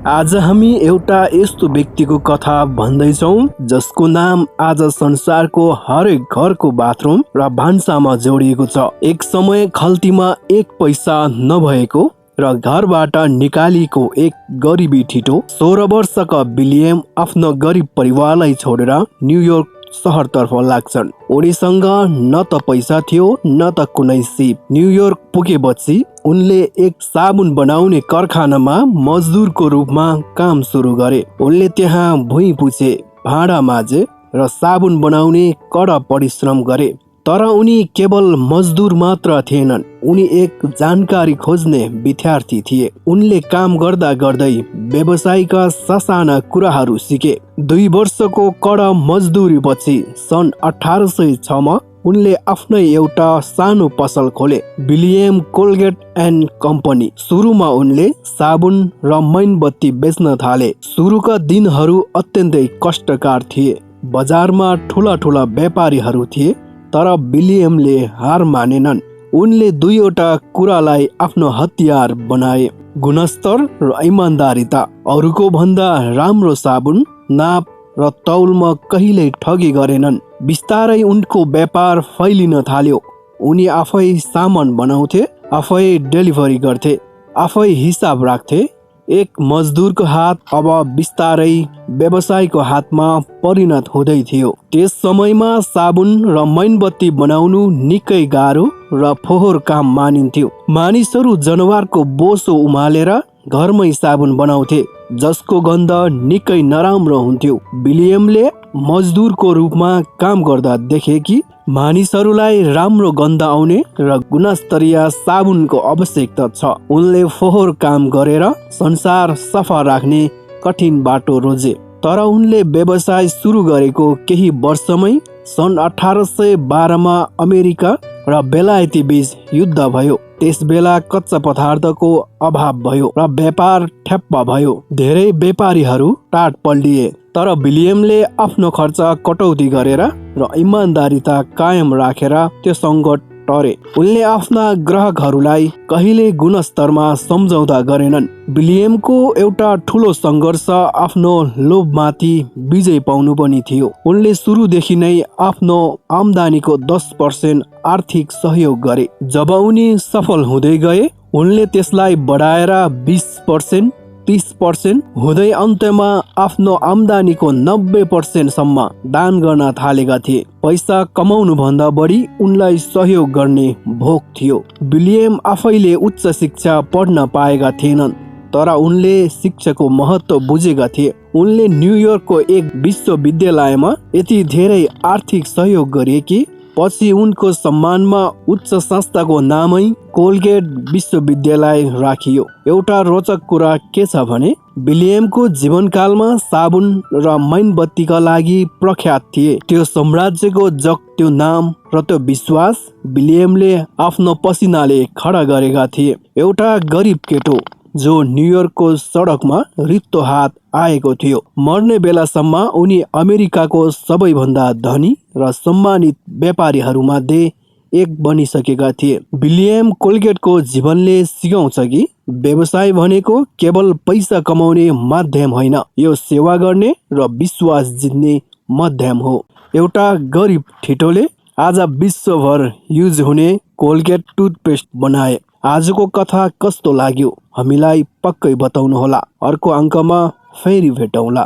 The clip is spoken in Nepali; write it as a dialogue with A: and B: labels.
A: आज हामी एउटा यस्तो व्यक्तिको कथा भन्दैछौँ जसको नाम आज संसारको हरेक घरको बाथरुम र भान्सामा जोडिएको छ। एक समय खल्तीमा एक पैसा नभएको र घरबाट निकालिएको एक गरिबी ठिटो 16 वर्षका विलियम आफ्नो गरिब परिवारलाई छोडेर न्युयोर्क सहरतर्फ लाग्छन्। उनीसँग न त पैसा थियो न त कुनै सिप। न्युयोर्क पुगेपछि उनले एक साबुन बनाउने कारखानामा मजदुरको रूपमा काम सुरु गरे। उनले त्यहाँ भुइँ पुछे, भाँडा माझे र साबुन बनाउने कडा परिश्रम गरे। तर उनी केवल मजदुर मात्र थिएनन्, उनी एक जानकारी खोज्ने विद्यार्थी थिए। उनले काम गर्दा गर्दै व्यवसायका ससाना कुराहरू सिके। 2 वर्षको कडा मजदुरीपछि सन् 1806 मा उनले आफ्नै एउटा सानो पसल खोले, विलियम कोलगेट एन्ड कम्पनी। सुरुमा उनले साबुन र मैनबत्ती बेच्न थाले। सुरुका दिनहरू अत्यन्तै कष्टकार थिए। बजारमा ठुला ठुला व्यापारीहरू थिए, तर विलियमले हार मानेनन्। उनले 2वटा कुरालाई आफ्नो हतियार बनाए, गुणस्तर र इमान्दारिता। अरूको भन्दा राम्रो साबुन, नाप र तौलमा कहिल्यै ठगी गरेनन्। बिस्तारै उनको व्यापार फैलिन थाल्यो। उनी आफै सामान बनाउँथे, आफै डेलिभरी गर्थे, आफै हिसाब राख्थे। एक मजदुरको हात अब बिस्तारै व्यवसायको हातमा परिणत हुँदै थियो। त्यस समयमा साबुन र मैनबत्ती बनाउनु निकै गाह्रो र फोहोर काम मानिन्थ्यो। मानिसहरू जनावरको बोसो उमालेर घरमै साबुन बनाउँथे, जसको गन्ध निकै नराम्रो हुन्थ्यो। विलियमले मजदुरको रूपमा काम गर्दा देखे कि मानिसहरूलाई राम्रो गन्ध आउने र गुणस्तरीय साबुनको आवश्यकता छ। उनले फोहोर काम गरेर संसार सफा राख्ने कठिन बाटो रोजे। तर उनले व्यवसाय सुरु गरेको केही वर्षमै सन् 1812 मा अमेरिका र बेलायती बीच युद्ध भयो। त्यस बेला कच्चा पदार्थको अभाव भयो र व्यापार ठप्प भयो। धेरै व्यापारीहरू टाढ पल्टिए। तर विलियमले आफ्नो खर्च कटौती गरेर र इमान्दारिता कायम राखेर त्यो सङ्कट टरे। उनले आफ्ना ग्राहकहरूलाई कहिले गुणस्तरमा सम्झौता गरेनन्। विलियमको एउटा ठुलो सङ्घर्ष आफ्नो लोभमाथि विजय पाउनु पनि थियो। उनले सुरुदेखि नै आफ्नो आम्दानीको 10% आर्थिक सहयोग गरे। जब उनी सफल हुँदै गए, उनले त्यसलाई बढाएर 20%, 30% हुँदै अन्त्यमा आफ्नो आम्दानीको 90% सम्म दान गर्न थालेका थिए। पैसा कमाउनु भन्दा बढी उनलाई सहयोग गर्ने भोक थियो। विलियम आफैले उच्च शिक्षा पढ्न पाएका थिएनन्, तर उनले शिक्षाको महत्त्व बुझेका थिए। उनले न्युयोर्कको एक विश्वविद्यालयमा यति धेरै आर्थिक सहयोग गरे कि पछि उनको सम्मानमा उच्च संस्थाको नामै कोलगेट विश्वविद्यालय राखियो। एउटा रोचक कुरा के छ भने विलियमको जीवनकालमा साबुन र मैनबत्तीका लागि प्रख्यात थिए। त्यो साम्राज्यको त्यो नाम र त्यो विश्वास विलियमले आफ्नो पसिनाले खडा गरेका थिए। एउटा गरिब केटो जो न्युयोर्कको सडकमा रित्तो हात आएको थियो। मर्ने बेलासम्म उनी अमेरिकाको सबैभन्दा धनी र सम्मानित व्यापारीहरूमध्ये एक बनिसकेका थिए। विलियम कोलगेटको जीवनले सिकाउँछ कि व्यवसाय भनेको केवल पैसा कमाउने माध्यम होइन, यो सेवा गर्ने र विश्वास जित्ने माध्यम हो। एउटा गरिब ठिटोले आज विश्वभर युज हुने कोलगेट टुथपेस्ट बनाए। आजको कथा कस्तो लाग्यो हामीलाई पक्कै बताउनुहोला। अर्को अङ्कमा फेरि भेटौँला।